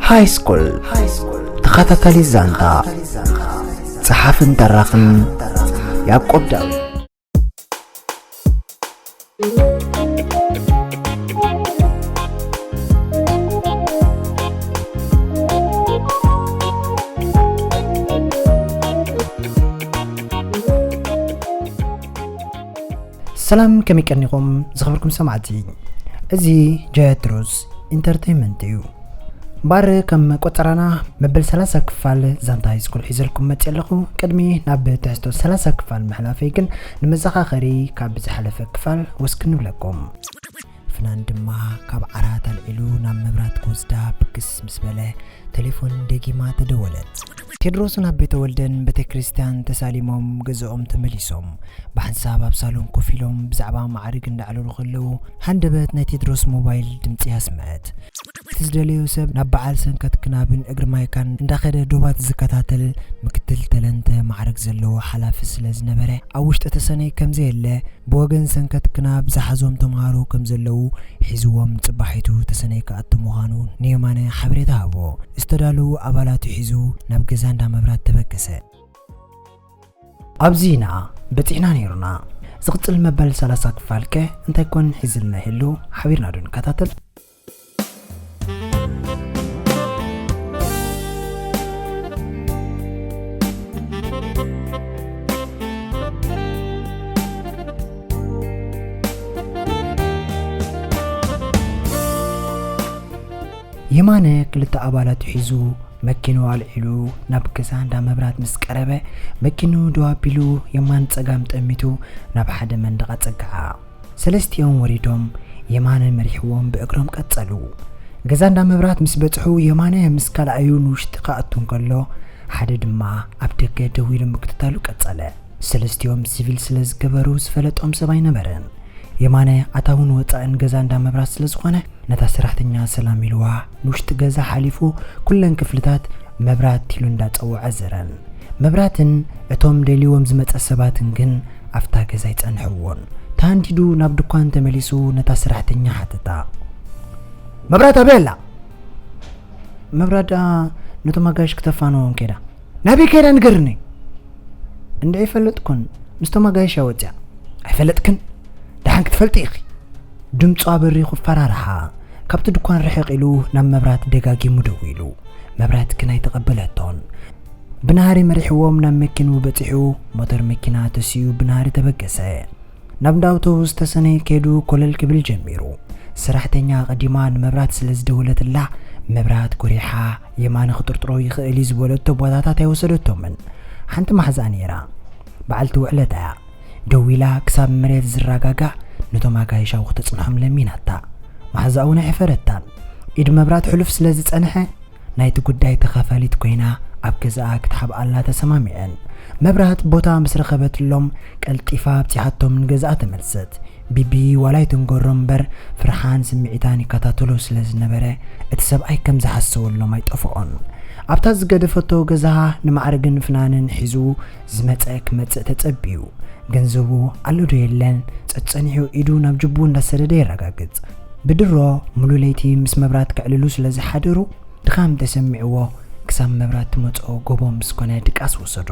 ሃይስኩል ተኸታታሊ ዛንታ፣ ጸሓፍን ተራኽን ያዕቆብ ዳዊት። ሰላም፣ ከመይ ቀኒኹም ዝኸበርኩም ሰማዕቲ? እዚ ቴድሮስ ኢንተርቴይንመንት እዩ። እምበኣር ከም ቆጸራና መበል ሰላሳ ክፋል ዛንታ ሃይስኩል ሒዘልኩም መጽየ ኣለኹ። ቅድሚ ናብ ትሕዝቶ ሰላሳ ክፋል ምሕላፈይ ግን ንመዘኻኸሪ ካብ ዝሓለፈ ክፋል ወስክ ንብለኩም። ፍናን ድማ ካብ ዓራት ኣልዒሉ ናብ መብራት ክወስዳ ብግስ ምስ በለ፣ ቴሌፎን ደጊማ ተደወለት። ቴድሮስን ኣቤ ተወልደን ቤተክርስትያን ተሳሊሞም ገዝኦም ተመሊሶም። ብሓንሳብ ኣብ ሳሎን ኮፍ ኢሎም ብዛዕባ ማዕርግ እንዳዕለሉ ከለዉ፣ ሃንደበት ናይ ቴድሮስ ሞባይል ድምጺ ኣስምዐት። እቲ ዝደለዮ ሰብ ናብ በዓል ሰንከት ክናብን እግሪ ማይካን እንዳኸደ ዶባት ዝከታተል ምክትል ተለንተ ማዕርግ ዘለዎ ሓላፊ ስለ ዝነበረ፣ ኣብ ውሽጢ ተሰነይ ከም ዘየለ ብወገን ሰንከት ክናብ ዝሓዞም ተምሃሮ ከም ዘለዉ ሒዝዎም ጽባሒቱ ተሰነይ ክኣቱ ምዃኑ ንየማነ ሓበሬታ ሃቦ። ዝተዳለዉ ኣባላቱ ሒዙ ናብ ገዛ እንዳ መብራት ተበገሰ። ኣብዚ ኢና በጺሕና ነይሩና። ዝቕጽል መበል ሰላሳ ክፋል ከ እንታይ ኮን ሒዝልና ይህሉ? ሓቢርና ዶ ንከታተል? የማነ ክልተ ኣባላቱ ሒዙ መኪኑ ኣልዒሉ ናብ ገዛ እንዳ መብራት ምስ ቀረበ፣ መኪኑ ደው ኣቢሉ የማን ጸጋም ጠሚቱ ናብ ሓደ መንደቕ ኣጸግዓ። ሰለስቲኦም ወሪዶም የማነ መሪሕዎም ብእግሮም ቀጸሉ። ገዛ እንዳ መብራት ምስ በጽሑ የማነ ምስ ካልኣዩ ንውሽጢ ክኣቱ እንከሎ፣ ሓደ ድማ ኣብ ደገ ደው ኢሉ ምክትታሉ ቀጸለ። ሰለስቲኦም ሲቪል ስለ ዝገበሩ ዝፈለጦም ሰብ ኣይነበረን። የማነ ኣታውን ወጻእን ገዛ እንዳ መብራት ስለ ዝኾነ፣ ነታ ሰራሕተኛ ሰላም ኢልዋ ንውሽጢ ገዛ ሓሊፉ ኩለን ክፍልታት መብራት ኢሉ እንዳጸውዐ ዘረን። መብራትን እቶም ደልይዎም ዝመጸ ሰባትን ግን ኣብታ ገዛ ኣይጸንሕዎን። ተሃንዲዱ ናብ ድኳን ተመሊሱ ነታ ሰራሕተኛ ሓተታ። "መብራት ኣበይ ኣላ?" "መብራት ደኣ ነቶም ኣጋይሽ ክተፋንዎም ከይዳ." "ናበይ ከይዳ ንገርኒ?" "እንድዒ ኣይፈለጥኩን፣ ምስቶም ኣጋይሽ እያ ወጺኣ." "ኣይፈለጥክን? ደሓን ክትፈልጢ ኢኺ." ድምጹ ኣበሪኹ ፈራርሓ። ካብቲ ድኳን ርሕቕ ኢሉ ናብ መብራት ደጋጊሙ ደዊሉ። መብራት ግን ኣይተቐበለቶን። ብናህሪ መሪሕዎም ናብ መኪንኡ በጺሑ፣ ሞተር መኪና ተሲኡ ብናህሪ ተበገሰ። ናብ እንዳ ኣውቶቡስ ተሰነይ ከይዱ ኮለል ክብል ጀሚሩ። ሰራሕተኛ ኣቐዲማ ንመብራት ስለ ዝደወለትላ፣ መብራት ጎሪሓ፣ የማነ ክጥርጥሮ ይኽእል እዩ ዝበለቶ ቦታታት ኣይወሰደቶምን። ሓንቲ ማሕዛኣ ነይራ። በዓልቲ ውዕለታ እያ። ደው ኢላ ክሳብ መሬት ዝረጋጋእ ነቶም ኣጋይሽ ኣብኡ ክተጽንሖም ለሚናታ። ማሕዛኣ እውን ኣይሕፈረታን። ኢድ መብራት ሕሉፍ ስለ ዝጸንሐ፣ ናይቲ ጉዳይ ተኻፋሊት ኮይና ኣብ ገዛኣ ክትሓብኣላ ተሰማሚዐን። መብራት ቦታ ምስ ረኸበትሎም ቀልጢፋ ኣብጺሓቶም ንገዛኣ ተመልሰት። ቢቢ ዋላ ኣይትንገሮ እምበር ፍርሓን ስምዒታን ይከታተሎ ስለ ዝነበረ እቲ ሰብኣይ ከም ዝሓሰበሎም ኣይጠፍኦን። ኣብታ ዝገደፈቶ ገዛኣ ንማዕርግን ፍናንን ሒዙ ዝመጸ ክመጽእ ተጸቢዩ። ገንዘቡ ኣሎ ዶ የለን ጸጸኒሑ ኢዱ ናብ ጅቡ እንዳሰደደ የረጋግጽ። ብድሮ ሙሉ ለይቲ ምስ መብራት ከዕልሉ ስለ ዝሓደሩ ድኻም ተሰሚዕዎ ክሳብ መብራት ትመጽኦ ጎቦ ምስ ኮነ ድቃስ ወሰዶ።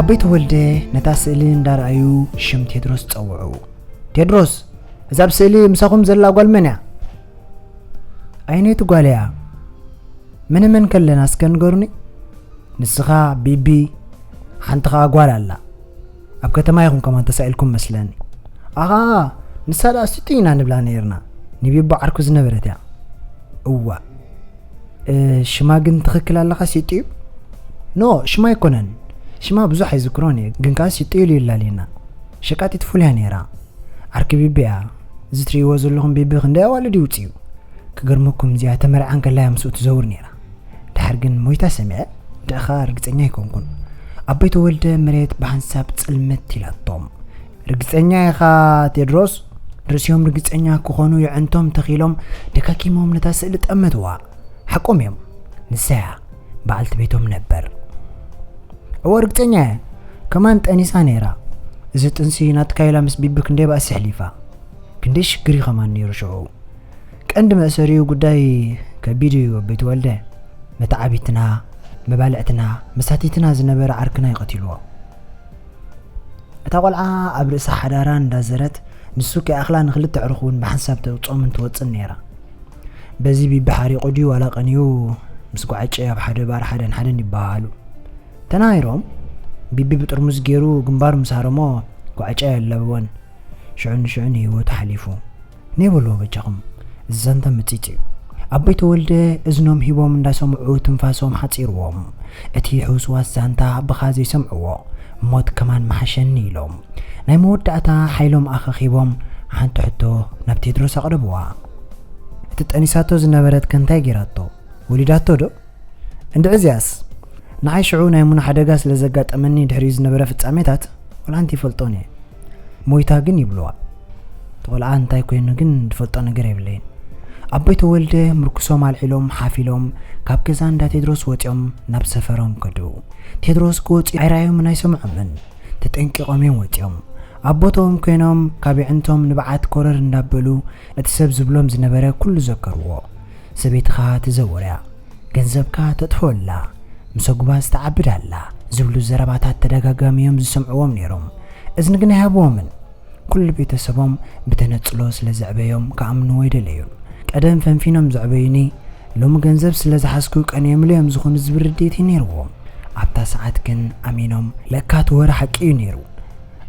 ኣቦይ ተወልደ ነታ ስእሊ እንዳረኣዩ ሽም ቴድሮስ ጸውዑ። "ቴድሮስ፣ እዛ ኣብ ስእሊ ምሳኹም ዘላ ጓል መን እያ?" "ኣየነይቲ ጓል እያ? መነ መን ከለና እስከ ንገሩኒ?" "ንስኻ ቢቢ፣ ሓንቲ ኸኣ ጓል ኣላ። ኣብ ከተማ ኢኹም ከማን ተሳኢልኩም መስለኒ?" "ኣኻ፣ ንሳ ደኣ ስጡይ ኢና ንብላ ነይርና። ንቢቢ ዓርኩ ዝነበረት እያ." "እዋ። እ፣ ሽማ ግን ትኽክል ኣለኻ፣ ስጡይ እዩ?" "ኖ፣ ሽማ ኣይኮነን። ሽማ ብዙሕ ኣይዝክሮን እየ፣ ግን ከኣ ስጡይ ኢሉ የላልየና። ሸቃጢት ፍሉያ ነይራ። ዓርኪ ቢቢ እያ። እዚ ትርእይዎ ዘለኹም ቢቢ ክንደይ ኣዋልድ ይውጽእ እዩ። ክገርመኩም፣ እዚኣ ተመርዓ እንከላ እያ ምስኡ ትዘውር ነይራ። ድሓር ግን ሞይታ ሰሚዐ፣ ደኣ ርግጸኛ ኣይኮንኩን." ኣቦይ ተወልደ መሬት ብሓንሳብ ጽልምት ኢላቶም። "ርግጸኛ ኢኻ ቴድሮስ?" ርእሲኦም ርግጸኛ ክኾኑ የዕንቶም ተኺሎም ደካኪሞም ነታ ስእሊ ጠመትዋ። ሓቆም እዮም። ንሳያ በዓልቲ ቤቶም ነበር። እወ ርግጸኛ እየ። ከማን ጠኒሳ ነይራ። እዚ ጥንሲ ናትካ ኢላ ምስ ቢቢ ክንደይ ባእሲ ኣሕሊፋ። ክንደይ ሽግር እዩ ከማን ነይሩ ሽዑ። ቀንዲ መእሰሪኡ ጉዳይ ከቢድ እዩ ኣቦይ ተወልደ። መተዓቢትና፣ መባልዕትና፣ መሳቲትና ዝነበረ ዓርክና እዩ ቀቲልዎ። እታ ቆልዓ ኣብ ርእሲ ሓዳራ እንዳዘረት ንሱ ከይኣኽላ ንክልተ ዕሩኽ እውን ብሓንሳብ ተውፅኦምን ትወፅን ነይራ። በዚ ቢቢ ሓሪቑ ድዩ ዋላ ቀንዩ ምስ ጓዕጨ ኣብ ሓደ ባር ሓደን ሓደን ይበሃሃሉ። ተናሂሮም ቢቢ ብጥርሙዝ ገይሩ ግንባሩ ምስ ሃረሞ ጓዕጨ የለበወን። ሽዑ ንሽዑ ንህይወቱ ሓሊፉ። ነይ በልዎ በጃኹም፣ እዚ ዛንታ ምጺጽ እዩ። ኣቦይ ተወልደ እዝኖም ሂቦም እንዳሰምዑ ትንፋሶም ሓጺርዎም። እቲ ሕውስዋስ ዛንታ ብኻ ዘይሰምዕዎ፣ ሞት ከማን መሓሸኒ ኢሎም ናይ መወዳእታ ሓይሎም ኣኸኺቦም ሓንቲ ሕቶ ናብ ቴድሮስ ኣቕረብዋ። እቲ ጠኒሳቶ ዝነበረት ከ እንታይ ገይራቶ? ወሊዳቶ ዶ? እንድዒ እዚኣስ ንዓይ ሽዑ ናይ ሙና ሓደጋ ስለ ዘጋጠመኒ ድሕሪኡ ዝነበረ ፍጻሜታት ቆልዓ እንተ ይፈልጦን እየ። ሞይታ ግን ይብልዋ። እቲ ቆልዓ እንታይ ኮይኑ ግን ዝፈልጦ ነገር የብለይን። ኣቦይ ተወልደ ምርኩሶም ኣልዒሎም ሓፊሎም ካብ ገዛ እንዳ ቴድሮስ ወፂኦም ናብ ሰፈሮም ከዱ። ቴድሮስ ክወፂ ኣይረኣዮምን ኣይሰምዖምን። ተጠንቂቖም እዮም ወፂኦም። ኣብ ቦታኦም ኮይኖም ካብ የዕንቶም ንብዓት ኮረር እንዳበሉ እቲ ሰብ ዝብሎም ዝነበረ ኩሉ ዘከርዎ። ሰበይትኻ ትዘውር እያ፣ ገንዘብካ ተጥፍኦ ኣላ፣ ምሰጉባዝ ትዓብድ ኣላ ዝብሉ ዘረባታት ተደጋጋሚ እዮም ዝሰምዕዎም ነይሮም። እዝኒ ግን ኣይሃብዎምን። ኩሉ ቤተሰቦም ብተነጽሎ ስለ ዘዕበዮም ክኣምንዎ ኣይደለዩን። ቀደም ፈንፊኖም ዘዕበዩኒ ሎሚ ገንዘብ ስለ ዝሓዝኩ ቀንዮምሉ እዮም ዝኾኑ ዝብል ርድኢት እዩ ነይርዎም። ኣብታ ሰዓት ግን ኣሚኖም ለካ እቲ ወረ ሓቂ እዩ ነይሩ።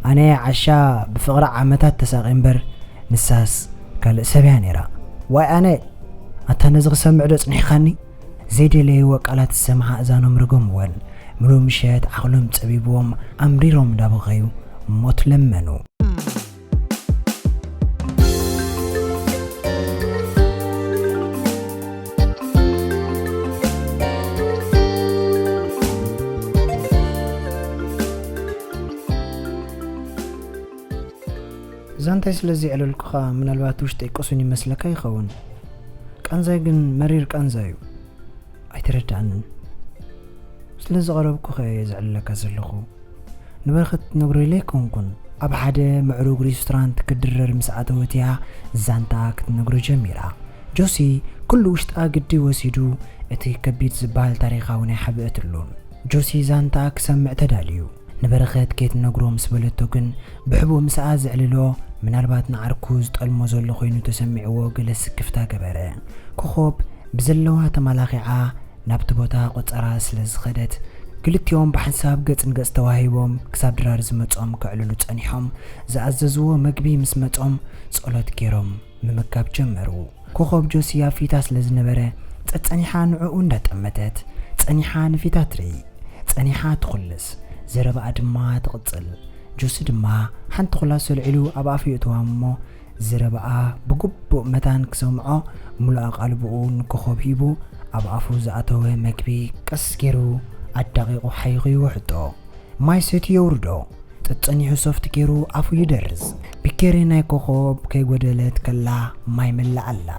ኣነ ዓሻ ብፍቕሪ ዓመታት ተሳቒ እምበር ንሳስ ካልእ ሰብ እያ ነይራ። ዋይ ኣነ ኣታ ነዚ ክሰምዕ ዶ ጽኒሕካኒ? ዘይደለይዎ ቃላት ዝሰምዓ ኣእዛኖም ረገምወን። ምሉእ ምሸት ዓቕሎም ጸቢብዎም ኣምሪሮም እንዳበኸዩ ሞት ለመኑ። ዛንታይ ስለ ዘየዕለልኩኻ ምናልባት ውሽጠይ ቅሱን ይመስለካ ይኸውን። ቃንዛይ ግን መሪር ቃንዛ እዩ። ኣይተረዳእንን። ስለ ዝቐረብኩኻ እየ ዘዕልለካ ዘለኹ። ንበረኸት ክትነግሮ ኢለ ኣይኮንኩን። ኣብ ሓደ ምዕሩግ ሬስቶራንት ክትድረር ምስ ኣተወት እያ ዛንታ ክትነግሮ ጀሚራ። ጆሲ ኩሉ ውሽጣ ግዲ ወሲዱ እቲ ከቢድ ዝበሃል ታሪኻ እውን ኣይሓብአትሉን። ጆሲ ዛንታ ክሰምዕ ተዳልዩ። ንበረኸት ከይትነግሮ ምስ በለቶ ግን ብሕቡእ ምስኣ ዘዕልሎ፣ ምናልባት ንዓርኩ ዝጠልሞ ዘሎ ኮይኑ ተሰሚዕዎ ገለ ስክፍታ ገበረ። ኮኾብ ብዘለዋ ተመላኺዓ ናብቲ ቦታ ቆጸራ ስለ ዝኸደት፣ ክልቲኦም ብሓንሳብ ገጽ ንገጽ ተዋሂቦም ክሳብ ድራር ዝመጾም ከዕልሉ ጸኒሖም። ዝኣዘዝዎ መግቢ ምስ መጾም ጸሎት ገይሮም ምምጋብ ጀመሩ። ኮኾብ ጆሲ ኣብ ፊታ ስለ ዝነበረ ጸጸኒሓ ንዕኡ እንዳጠመተት፣ ጸኒሓ ንፊታ ትርኢ፣ ጸኒሓ ትኹልስ፣ ዘረባኣ ድማ ትቕጽል። ጆሲ ድማ ሓንቲ ኩላሶ ኣልዒሉ ኣብ ኣፉ የእትዋ እሞ ዘረባኣ ብግቡእ መታን ክሰምዖ ምሉእ ኣቓልቦኡ ንኮኾብ ሂቡ ኣብ ኣፉ ዝኣተወ መግቢ ቀስ ገይሩ ኣዳቒቑ ሓይኹ ይውሕጦ። ማይ ሰትዩ የውርዶ። ጸጸኒሑ ሶፍት ገይሩ ኣፉ ይደርዝ። ቢኬሪ ናይ ኮኾብ ከይጎደለት ከላ ማይ መላእ ኣላ።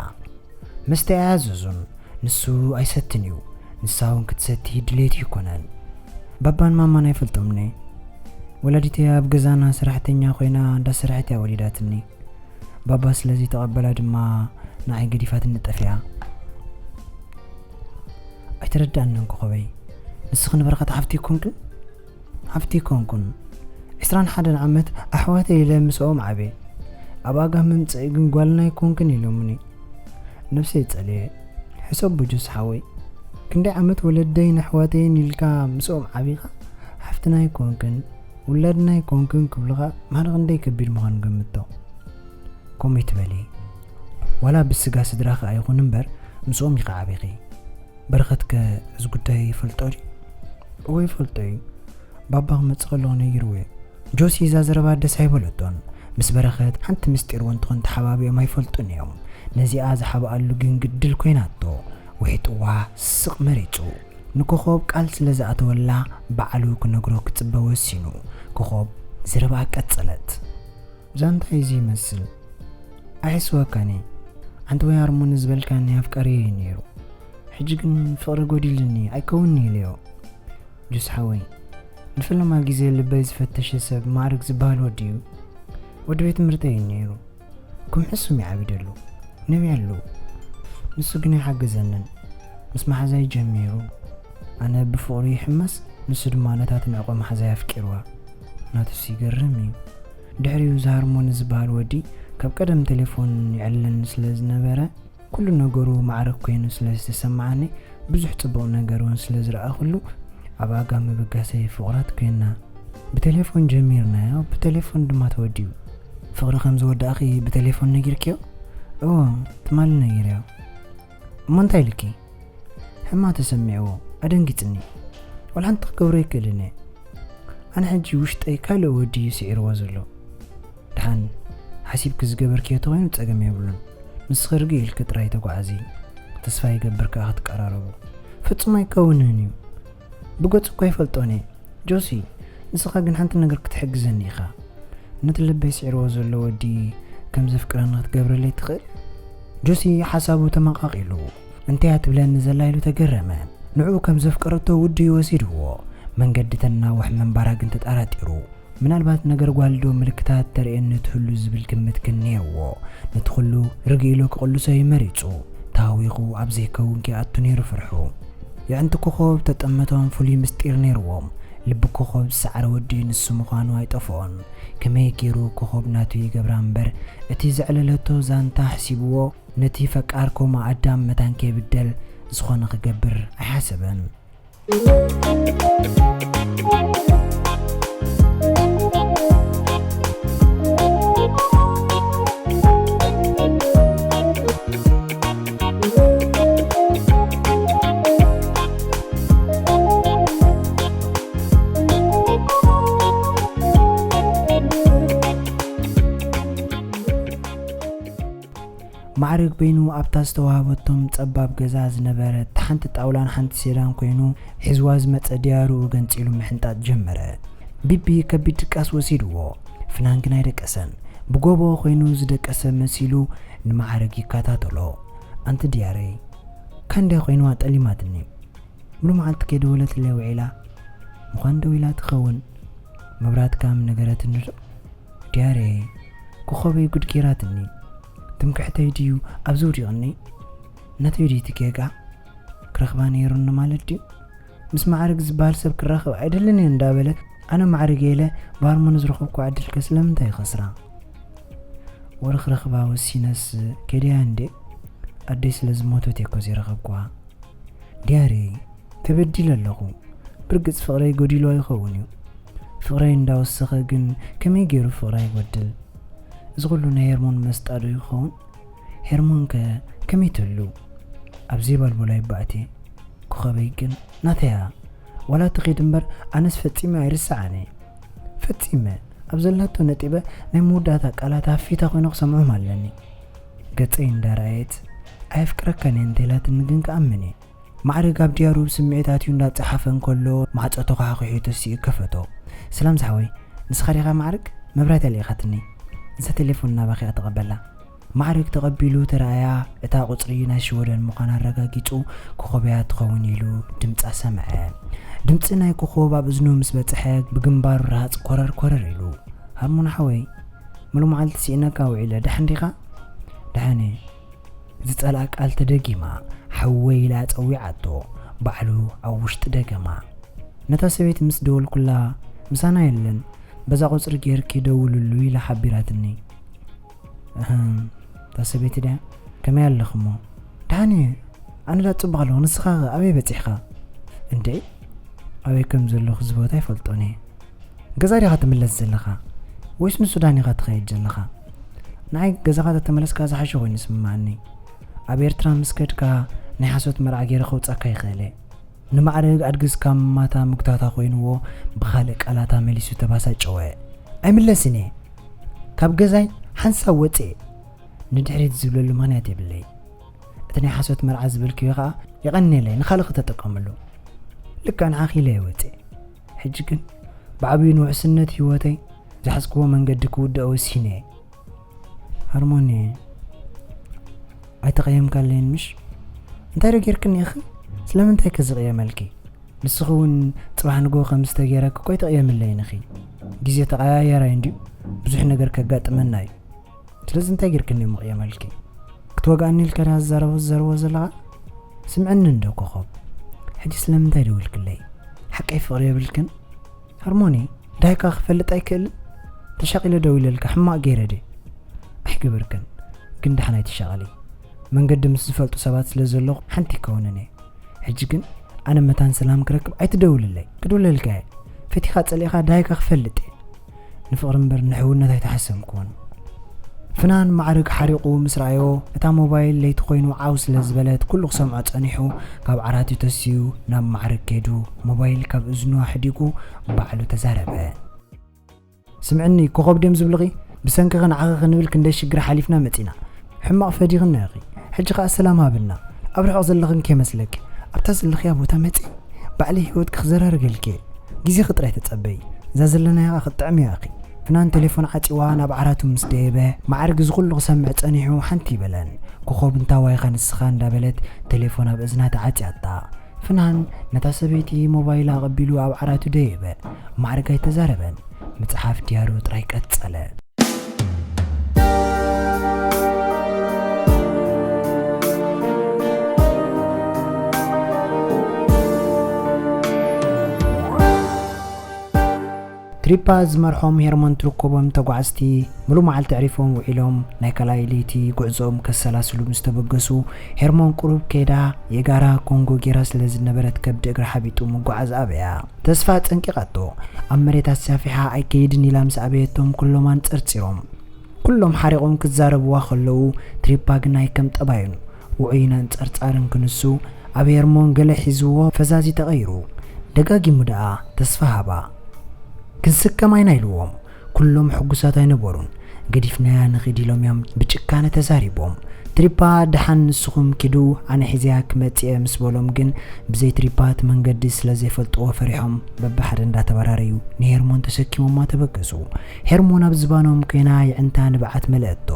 መስተ ኣያዘዙን፣ ንሱ ኣይሰትን እዩ። ንሳ እውን ክትሰቲ ድሌት ኣይኮነን። ባባን ማማን ኣይፈልጦምኒ። ወላዲተይ ኣብ ገዛና ሰራሕተኛ ኮይና እንዳሰርሐት እያ ወሊዳትኒ። ባባ ስለ ዘይተቐበላ ድማ ንዓይ ገዲፋትኒ ጠፊኣ። ኣይተረዳእንን ኮኾበይ። ንስኺ ንበረኸት ሓፍቲ ይኮንክን? ሓፍቲ ይኮንኩን። ዕስራን ሓደን ዓመት ኣሕዋተይ ኢለ ምስኦም ዓብየ። ኣብ ኣጋ መምጽኢ ግን ጓልና ይኮንክን ኢሎምኒ። ነብሰይ ጸልየ። ሕሰብ ቡጁስ ሓወይ። ክንደይ ዓመት ወለደይን ኣሕዋተይን ኢልካ ምስኦም ዓቢኻ፣ ሓፍትና ይኮንክን፣ ውላድና ይኮንክን ክብሉኻ ማዕረ ክንደይ ከቢድ ምዃኑ ገምቶ። ከምኡ ኣይትበሊ። ዋላ ብስጋ ስድራኺ ኣይኹን እምበር ምስኦም ኢኻ ዓቢኺ። በረኸትከ እዚ ጉዳይ ይፈልጦ ድዩ? እወ ይፈልጦ እዩ። ባባ ክመጽእ ከለኹ ነጊርዎ እዩ። ጆሲ እዛ ዘረባ ደስ ኣይበለቶን። ምስ በረኸት ሓንቲ ምስጢር እውን ትኹን ተሓባቢኦም ኣይፈልጡን እዮም። ነዚኣ ዝሓብኣሉ ግን ግድል ኮይናቶ። ውሒጥዋ ስቕ መሪጹ። ንኮኾብ ቃል ስለ ዝኣተወላ ባዕሉ ክነግሮ ክጽበ ወሲኑ። ኮኾብ ዘረባኣ ቀጸለት። ዛንታ እዚ ይመስል። ኣይሕስወካን እየ። ሓንቲ ወይ ሃርሞኒ ዝበልካኒ ኣፍቃሪየ እዩ ነይሩ። ሕጂ ግን ፍቕሪ ጎዲልኒ ኣይከውን'ዩ ኢለዮ። ጆሲ ሓወይ፣ ንፈለማ ግዜ ልበይ ዝፈተሸ ሰብ ማዕርግ ዝበሃል ወዲ እዩ። ወዲ ቤት ትምህርተይ እዩ ነይሩ። ከም ሕሱም ይዓቢደሉ። ነብየሉ። ንሱ ግን ኣይሓገዘንን። ምስ መሓዛይ ጀሚሩ። ኣነ ብፍቕሩ ይሕመስ፣ ንሱ ድማ ነታ ትንዕቆ መሓዛይ ኣፍቂርዋ። ናቱስ ይገርም እዩ። ድሕሪኡ እዚ ሃርሞኒ ዝበሃል ወዲ ካብ ቀደም ቴሌፎን ይዕልለኒ ስለ ዝነበረ፣ ኩሉ ነገሩ ማዕርግ ኮይኑ ስለ ዝተሰማዓኒ፣ ብዙሕ ጽቡቕ ነገር እውን ስለ ዝረኣኹሉ፣ ኣብ ኣጋ ምብጋሰይ ፍቑራት ኮይና። ብቴሌፎን ጀሚርናዮ፣ ብቴሌፎን ድማ ተወዲኡ። ፍቕሪ ከም ዝወዳእኺ ብቴሌፎን ነጊርክዮ? እዎ፣ ትማሊ ነጊረዮ። እሞ እንታይ ኢልኪ? ሕማ ተሰሚዕዎ፣ ኣደንጊጽኒ። ዋላ ሓንቲ ክገብሮ ኣይክእልን እየ። ኣነ ሕጂ ውሽጠይ ካልእ ወዲ እዩ ስዒርዎ ዘሎ። ደሓን ሓሲብኪ ዝገበርክዮ ተኾይኑ ጸገም የብሉን። ንስኺ ርግእ ኢልኪ ጥራይ ተጓዓዚ። ተስፋ ይገብር ከኣ ክትቀራረቡ። ፍጹም ኣይከውንን እዩ። ብገጹ እኳ ይፈልጦን እየ። ጆሲ፣ ንስኻ ግን ሓንቲ ነገር ክትሕግዘኒ ኢኻ። ነቲ ልበይ ስዒርዎ ዘሎ ወዲ ከም ዘፍቅረኒ ክትገብረለይ ትኽእል? ጆሲ ሓሳቡ ተመቓቒሉ፣ እንታይ እያ ትብለኒ ዘላ ኢሉ ተገረመ። ንዕኡ ከም ዘፍቀረቶ ውዱይ ወሲድዎ። መንገዲ ተናውሕ ምንባራ ግን ተጠራጢሩ። ምናልባት ነገር ጓል ዶ ምልክታት ተርእየኒ ትህሉ ዝብል ግምት ግን ነይርዎ። ነቲ ኩሉ ርግእ ኢሉ ክቕልሶ እዩ መሪጹ። ተሃዊኹ ኣብ ዘይከውን ክኣቱ ነይሩ ፍርሑ። የዕንቲ ኮኾብ ተጠመቶም ፍሉይ ምስጢር ነይርዎም። ልቢ ኮኾብ ዝሰዓረ ወዲ ንሱ ምዃኑ ኣይጠፍኦን። ከመይ ገይሩ ኮኾብ ናቱ ይገብራ እምበር፣ እቲ ዘዕለለቶ ዛንታ ሕሲብዎ፣ ነቲ ፈቃር ኮማ ኣዳም መታን ከይብደል ዝኾነ ክገብር ኣይሓሰበን። ማዕረግ በይኑ ኣብታ ዝተዋህበቶም ጸባብ ገዛ ዝነበረት ሓንቲ ጣውላን ሓንቲ ሴዳን ኮይኑ፣ ሒዝዋ ዝመጸ ድያርኡ ገንጺሉ ምሕንጣጥ ጀመረ። ቢቢ ከቢድ ድቃስ ወሲድዎ፣ ፍናን ግን ኣይደቀሰን። ብጎቦ ኮይኑ ዝደቀሰ መሲሉ ንማዕረግ ይከታተሎ። ኣንቲ ድያረይ፣ ካንድያ ኮይንዋ ጠሊማትኒ። ሙሉ መዓልቲ ከይደወለትለይ ውዒላ። ምዃን ደዊላ ትኸውን። መብራት ከኣ ምነገረትኒ ዶ? ድያረይ፣ ኮኾበይ ጉድ ጌራትኒ። ትምክሕተይ ድዩ ኣብዚ ውዲቕኒ? ናተይ ድዩ እቲ ጌጋ? ክረኽባ ነይሩኒ ማለት ድዩ? ምስ ማዕረግ ዝበሃል ሰብ ክራኸብ ኣይደልን እየ እንዳበለት፣ ኣነ ማዕረግ ኢለ ብሃርሞኒ ዝረኸብኩ ዕድል ከ ስለምንታይ ይኸስራ? ወረ ክረኽባ ወሲነስ ከይደያ እንዴ? ኣደይ ስለ ዝሞተት እየ እኮ ዘይረኸብኩዋ። ድያረይ፣ ተበዲለ ኣለኹ። ብርግጽ ፍቕረይ ጎዲሉ ኣይኸውን እዩ። ፍቕረይ እንዳወሰኸ ግን ከመይ ገይሩ ፍቕረይ ይጎድል? እዚ ኩሉ ናይ ሄርሞን መስጣ ዶ ይኸውን? ሄርሞን ከ ከመይ ትህሉ? ኣብ ዘይባልቦላይ ባእቴ። ኮኸበይ ግን ናተያ። ዋላ ትኺድ እምበር ኣነስ ፈጺመ ኣይርስዓን እየ። ፈጺመ ኣብ ዘላቶ ነጢበ ናይ መወዳእታ ቃላት ሃፊታ ኮይነ ክሰምዖም ኣለኒ። ገጸይ እንዳረኣየት ኣየፍቅረካን እየ እንተኢላትኒ ግን ክኣምን እየ። ማዕረግ ኣብ ድያሩ ብስምዒት ኣትዩ እንዳጸሓፈ እንከሎ ማዕጾ ተዃሒኺሑ ተሲኡ ከፈቶ። ሰላም ዝሓወይ፣ ንስኻ ዲኻ ማዕረግ? መብራህቲ ኣልኢኻትኒ። እዛ ቴሌፎን ናባኺ እያ ተቐበላ። ማዕረግ ተቐቢሉ ተራእያ፣ እታ ቁጽሪ ናይ ሽወደን ምዃና ኣረጋጊጹ፣ ኮኾብያ ትኸውን ኢሉ ድምጻ ሰምዐ። ድምጺ ናይ ኮኾብ ኣብ እዝኑ ምስ በጽሐ ብግንባሩ ረሃጽ ኮረር ኮረር ኢሉ። ሃርሞን ሓወይ፣ ሙሉ መዓልቲ ስኢነካ ውዒለ፣ ደሓን ዲኻ? ደሓን እየ። ዝጸልኣ ቃል ተደጊማ፣ ሓወይ ኢላ ጸዊዓቶ፣ ባዕሉ ኣብ ውሽጢ ደገማ። ነታ ሰበይቲ ምስ ደወልኩላ፣ ምሳና የለን፣ በዛ ቁጽሪ ጌርኪ ደውልሉ ኢላ ሓቢራትኒ። እህም፣ እታ ሰበይቲ ድያ? ከመይ ኣለኽሞ? ደሓን እየ፣ ኣነ ዳ ጽቡቕ ኣለኹ፣ ንስኻ ኸ ኣበይ በጺሕካ? እንዴ፣ ኣበይ ከም ዘለኹ እዚ ቦታ ኣይፈልጦን እየ። ገዛ ዲኻ ትምለስ ዘለኻ? ወይስ ንሱዳን ኢኻ ትኸይድ ዘለኻ? ንዓይ ገዛኻ ተተመለስካ ዝሓሸ ኮይኑ ይስምዓኒ። ኣብ ኤርትራ ምስ ከድካ ናይ ሓሶት መርዓ ገይረ ከውጻካ ይኽእል እየ። ንማዕረግ ኣድግዝካ ማታ ምግታታ ኮይንዎ ብኻልእ ቃላታ መሊሱ ተባሳጨወ። ኣይምለስን እየ። ካብ ገዛይ ሓንሳብ ወጽእ እየ። ንድሕሪት ዝብለሉ ምኽንያት የብለይ። እቲ ናይ ሓሶት መርዓ ዝበልክዮ ኸኣ የቐንየለይ፣ ንኻልእ ክተጠቀመሉ። ልክዕ ንዓኺ ኢለ እየ ወጽእ። ሕጂ ግን ብዓብዩ ንውሕስነት ህይወተይ ዝሓዝክዎ መንገዲ ክውድኦ ወሲነ እየ። ሃርሞኒ፣ ኣይተቐየምካለይን ምሽ? እንታይ ዶ ጌርክኒ ኢኺ? ስለምንታይ ከ ዝቕየመልኪ? ንስኺ እውን ጽባሕ ንግሆ ከም ዝተገይረኪ እኮ ኣይትቕየምለይን ኢኺ። ግዜ ተቐያየራይ እንድዩ፣ ብዙሕ ነገር ከጋጥመና እዩ። ስለዚ እንታይ ጌርክኒ እሞ ቅየመልኪ? ክትወግኣኒ ኢልካ ድኻ ዝዛረቦ ዝዛረቦ ዘለኻ? ስምዕኒ እንዶ ኮኾብ፣ ሕጂ ስለምንታይ ደዊልክለይ? ሓቀይ ፍቕሪ የብልክን? ሃርሞኒ፣ ዳይካ ክፈልጥ ኣይክእልን? ተሻቒለ ደዊለልካ ሕማቕ ገይረ ድየ? ኣይገበርክን፣ ግን ደሓን ኣይትሻቐሊ። መንገዲ ምስ ዝፈልጡ ሰባት ስለ ዘለኹ ሓንቲ ይከውንን እየ። ሕጂ ግን ኣነ መታን ሰላም ክረክብ ኣይትደውልለይ። ክድውለልካ እየ። ፈቲኻ ጸሊእኻ ዳይካ ክፈልጥ እየ። ንፍቕሪ እምበር ንሕውነት ኣይተሓሰምኩዎን። ፍናን ማዕርግ ሓሪቑ ምስ ረኣዮ፣ እታ ሞባይል ለይቲ ኮይኑ ዓው ስለ ዝበለት፣ ኩሉ ክሰምዖ ጸኒሑ፣ ካብ ዓራቱ ተሲኡ ናብ ማዕርግ ከይዱ፣ ሞባይል ካብ እዝኑ ኣሕዲጉ ባዕሉ ተዛረበ። ስምዕኒ፣ ኮኾብ ድዮም ዝብልኺ? ብሰንክኺ ንዓኺ ክንብል ክንደይ ሽግር ሓሊፍና መጺና። ሕማቕ ፈዲኽና ኢኺ። ሕጂ ኸኣ ሰላም ሃብና። ኣብ ርሑቕ ዘለኽን ከይመስለኪ። ኣብታ ዘለኽያ ቦታ መጺ። ባዕለይ ህይወትኪ ክዘራርገልኪ እየ። ግዜኺ ጥራይ ተጸበዪ። እዛ ዘለናያ ኸኣ ክትጥዕም እያ ኢኺ። ፍናን ቴሌፎን ዓጺዋ ናብ ዓራቱ ምስ ደየበ፣ ማዕርግ እዚ ኹሉ ክሰምዕ ጸኒሑ ሓንቲ ይበለን። ኮኾብ እንታዋይኻ ንስኻ እንዳበለት ቴሌፎን ኣብ እዝና ተዓጽያታ። ፍናን ነታ ሰበይቲ ሞባይላ ኣቐቢሉ ኣብ ዓራቱ ደየበ። ማዕርግ ኣይተዛረበን። ምጽሓፍ ድያሩ ጥራይ ቀጸለ። ትሪፓ ዝመርሖም ሄርሞን ትርከቦም ተጓዓዝቲ ሙሉእ መዓልቲ ኣዕሪፎም ውዒሎም፣ ናይ ካልኣይ ለይቲ ጉዕዞኦም ከሰላስሉ ምስ ተበገሱ፣ ሄርሞን ቁሩብ ከይዳ የጋራ ኮንጎ ጌራ ስለ ዝነበረት ከብዲ እግራ ሓቢጡ ምጉዓዝ ኣበያ። ተስፋ ጸንቂቓቶ፣ ኣብ መሬት ኣሳፊሓ ኣይከይድን ኢላ ምስ ኣበየቶም ኩሎም ኣንጸርጺሮም። ኩሎም ሓሪቖም ክዛረብዋ ከለዉ፣ ትሪፓ ግን ኣይከም ጠባዩን ውዑይን ኣንጸርጻርን ክንሱ፣ ኣብ ሄርሞን ገለ ሒዝዎ ፈዛዚ ተቐይሩ። ደጋጊሙ ደኣ ተስፋ ሃባ። ክንስከም ኣይና ኢልዎም። ኩሎም ሕጉሳት ኣይነበሩን። ገዲፍናያ ንኺድ ኢሎም እዮም ብጭካነ ተዛሪቦም። ትሪፓ ደሓን ንስኹም ኪዱ፣ ኣነ ሒዘያ ክመጽእ እየ ምስ በሎም ግን ብዘይ ትሪፓ እቲ መንገዲ ስለ ዘይፈልጥዎ ፈሪሖም በብሓደ እንዳተበራረዩ ንሄርሞን ተሰኪሞማ ተበገሱ። ሄርሞን ኣብ ዝባኖም ኮይና የዕንታ ንብዓት መለአቶ።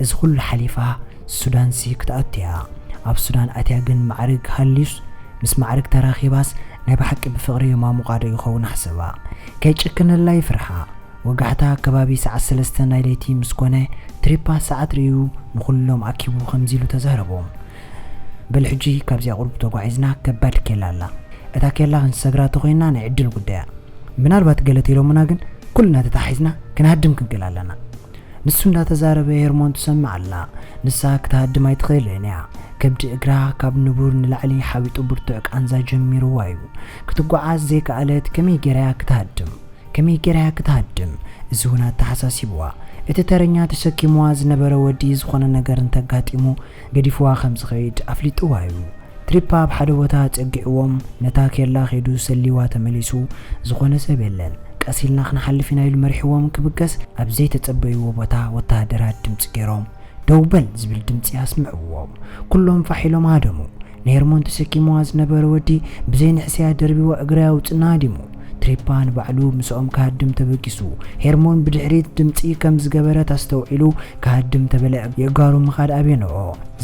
እዚ ኩሉ ሓሊፋ ሱዳንሲ ክትኣቱ እያ። ኣብ ሱዳን ኣትያ ግን ማዕርግ ሃልዩስ ምስ ማዕርግ ተራኺባስ ናይ ብሓቂ ብፍቕሪ የማሙቓ ዶ ይኸውን ኣሕስባ። ከይጭክነላ ይፍርሓ። ወጋሕታ ከባቢ ሰዓት ሰለስተ ናይ ለይቲ ምስ ኮነ፣ ትሪፓ ሰዓት ርእዩ ንኹሎም ኣኪቡ ከምዚ ኢሉ ተዛረቦም። በል ሕጂ ካብዚኣ ቁሩብ ተጓዒዝና ከባድ ኬላ ኣላ። እታ ኬላ ክንሰግራ ተኾይንና ናይ ዕድል ጉዳያ። ምናልባት ገለ ተኢሎምና ግን ኩልና ተታሒዝና ክንሃድም ክንክእል ኣለና። ንሱ እንዳተዛረበ ሄርሞን ትሰምዕ ኣላ። ንሳ ክትሃድም ኣይትኽእልን እያ። ከብዲ እግራ ካብ ንቡር ንላዕሊ ሓቢጡ ብርቱዕ ቃንዛ ጀሚርዋ እዩ። ክትጓዓዝ ዘይከኣለት ከመይ ገይራ እያ ክትሃድም? ከመይ ገይራ እያ ክትሃድም? እዚ እውን ኣተሓሳሲብዋ። እቲ ተረኛ ተሰኪምዋ ዝነበረ ወዲ ዝኾነ ነገር እንተጋጢሙ ገዲፍዋ ከም ዝኸይድ ኣፍሊጥዋ እዩ። ትሪፓ ኣብ ሓደ ቦታ ኣጸጊዕዎም፣ ነታ ኬላ ከይዱ ሰሊዋ ተመሊሱ፣ ዝኾነ ሰብ የለን፣ ቀስ ኢልና ክንሓልፍ ኢና ኢሉ መሪሕዎም ክብገስ፣ ኣብ ዘይተጸበይዎ ቦታ ወተሃደራት ድምጺ ገይሮም፣ ደው በል ዝብል ድምጺ ኣስምዕዎም። ኩሎም ፋሕ ኢሎም ሃደሙ። ንሄርሞን ተሰኪምዋ ዝነበረ ወዲ ብዘይ ንሕስያ ደርቢዋ እግራ ኣውጽና ሃዲሙ። ትሪፓ ንባዕሉ ምስኦም ክሃድም ተበጊሱ። ሄርሞን ብድሕሪት ድምጺ ከም ዝገበረት ኣስተውዒሉ ክሃድም ተበለ የእጋሩ ምኻድ ኣቤንኦ።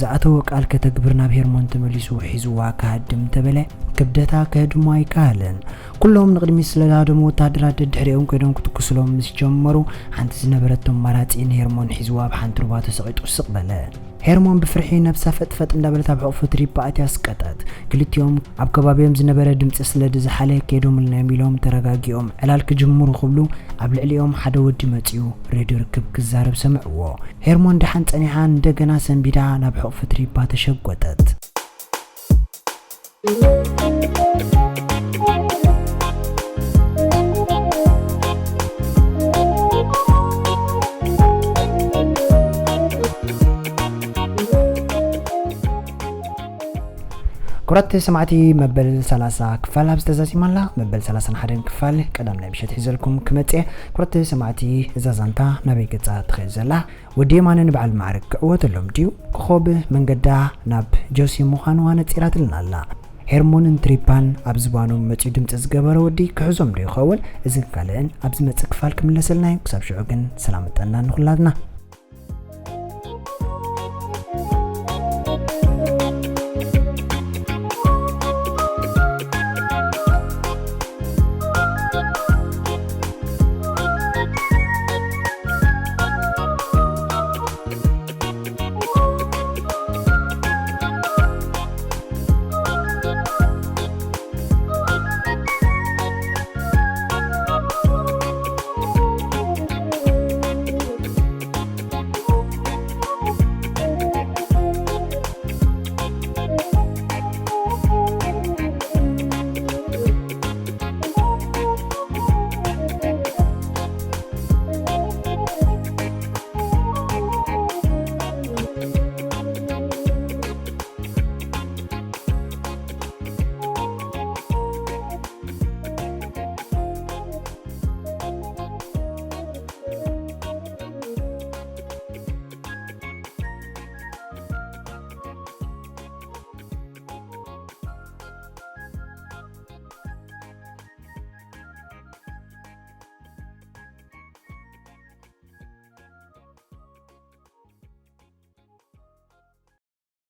ዝኣተወ ቃል ከተግብር ናብ ሄርሞን ተመሊሱ ሒዝዋ ክሃድም ተበለ ክብደታ ከህድሞ ኣይከኣለን። ኩሎም ንቕድሚት ስለ ዝሃደሙ ወታደራት ደድሕሪኦም ኮይዶም ክትኩስሎም ምስ ጀመሩ ሓንቲ ዝነበረቶም ኣማራጺ ንሄርሞን ሒዝዋ ኣብ ሓንቲ ሩባ ተሰቒጡ ስቕ በለ። ሄርሞን ብፍርሒ ነብሳ ፈጥፈጥ እንዳበለት ኣብ ሕቑፊ ትሪፓ ኣትያ ስቀጠት። ክልቲኦም ኣብ ከባቢኦም ዝነበረ ድምጺ ስለ ዝሓለ ከይዶምልና እዮም ኢሎም ተረጋጊኦም ዕላል ክጅምሩ ክብሉ ኣብ ልዕሊኦም ሓደ ወዲ መጺኡ ሬድዮ ርክብ ክዛረብ ሰምዕዎ። ሄርሞን ደሓን ጸኒሓ እንደገና ሰንቢዳ ናብ ሕቑፊ ትሪፓ ተሸጎጠት። ክቡራት ሰማዕቲ፣ መበል ሰላሳ ክፋል ኣብ ዝተዛዚማ ኣላ። መበል ሰላሳን ሓደን ክፋል ቀዳም ናይ ምሸት ሒዘልኩም ክመጽእ እየ። ክቡራት ሰማዕቲ፣ እዛ ዛንታ ናበይ ገጻ ትኸይድ ዘላ? ወዲ የማነ ንበዓል ማዕርግ ክዕወተሎም ድዩ? ኮኾብ መንገዳ ናብ ጆሲ ምዃኑ ኣነጺራትልና ኣላ። ሄርሞንን ትሪፓን ኣብ ዝባኖም መጺኡ ድምጺ ዝገበረ ወዲ ክሕዞም ዶ ይኸውን? እዝን ካልእን ኣብ ዝመጽእ ክፋል ክምለሰልና እዩ። ክሳብ ሽዑ ግን ሰላም ጥዕና ንኹላትና።